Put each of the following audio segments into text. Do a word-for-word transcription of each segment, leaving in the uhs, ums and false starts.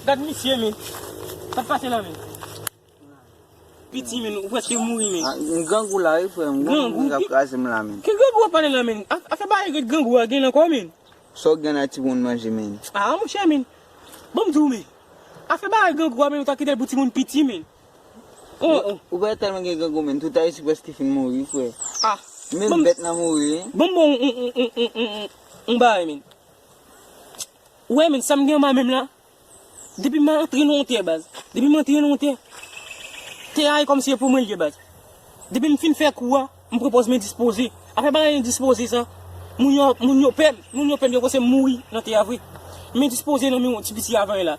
Gad misye, men. Sa k pase la, men? Piti, men, ou prèske mouri, men. Ah, m grangou la, wi, frè m. Grangou, grangou k ap kraze m la, men. Ki grangou w ap pale la, men? A- Afè bagay ret grangou a gen nan kò, men. Sa w gen nan timoun manje, men? Ah, monchè, men. Ban m di w, men. Afè bagay grangou a, men, ou ta kite l pou timoun piti, men. Oh, oh. Ou pa tèlman gen grangou, men. Tout Ayiti prèske fin mouri, frè. Ah. Menm bèt nan mouri, wi. Ban m ba w yon, yon, yon bagay, men. Ou wè, men, sa m gen anba men m la. Depi m antre nan yon tè, baz. Depi m antre nan yon tè, tè a e kòmsi e pou mwen l ye, baz. Depi m fin fè kou a, m pran pòz m endispoze. Afè bagay endispoze sa, moun yo, moun yo pè m. Moun yo pè m, yo panse m mouri nan tè a vre. M endispoze nan men yon ti piti avanyè la.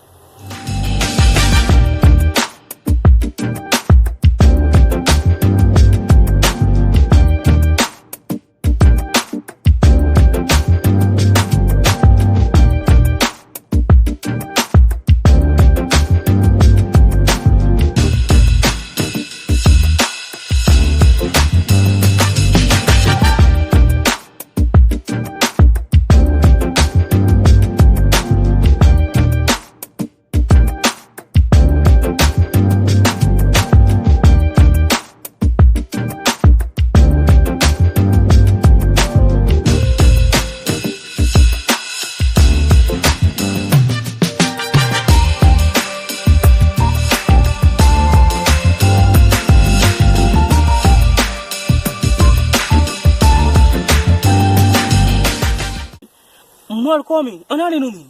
Mòl kò, men. Ann ale non, men.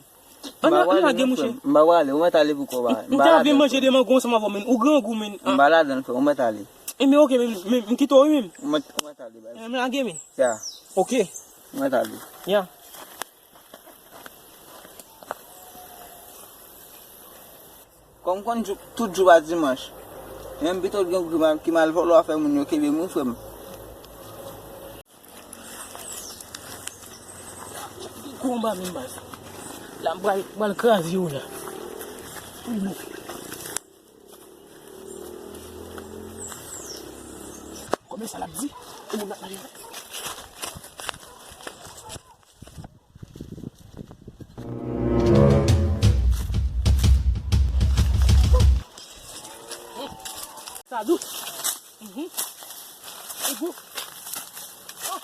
Ann, ann lage, monchè. M pa prale, ou mèt ale pou kò w. M pa ladan, frè. M ta vle manje de mango ansanm avè w, men. Ou grangou, men. M pa ladan, frè, ou mèt ale. Enben, oke, men, men, m kite w, wi, men. Ou mèt, ou mèt ale, baz. Ann lage, men. Ya. Oke. Ou mèt ale. Ya. Kòm m konn jou, tout jou pa dimanch. Menm pito gen ki mal, ki mal vòlò a fè moun yo kenbe m, wi, frè m. Konba menm baz. La m pral, pral kraze yo la. Konbyen sa l ap di? Ou moun ap manje. Sa dous. Mhm. E gou. Oh.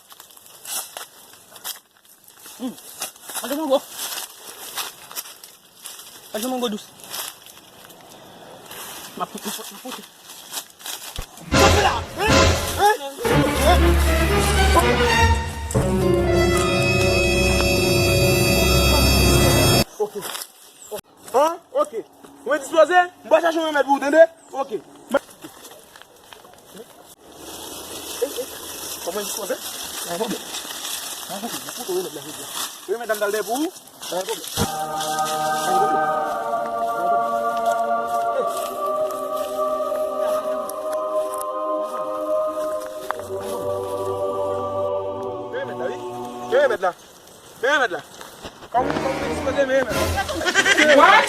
Hmm. Manje mango. Manje mango dous. M ap pote, m ap pote. Kanpe la! Hein? Hein? Hein? Ok. Hein? Ok. Ou endispoze? M pral chache yon remèd pou ou, tande? Ok. Kòman dispoze? Pa gen pwoblèm. Pa gen pwoblèm. Ou kote remèd la jodi a? Remèd la m t al dèyè pou ou? Pa gen pwoblèm. Pa gen pwoblèm. Men remèd la, wi. Men remèd la. Men remèd la. Kòm, kòm dispoze, men remèd la. What?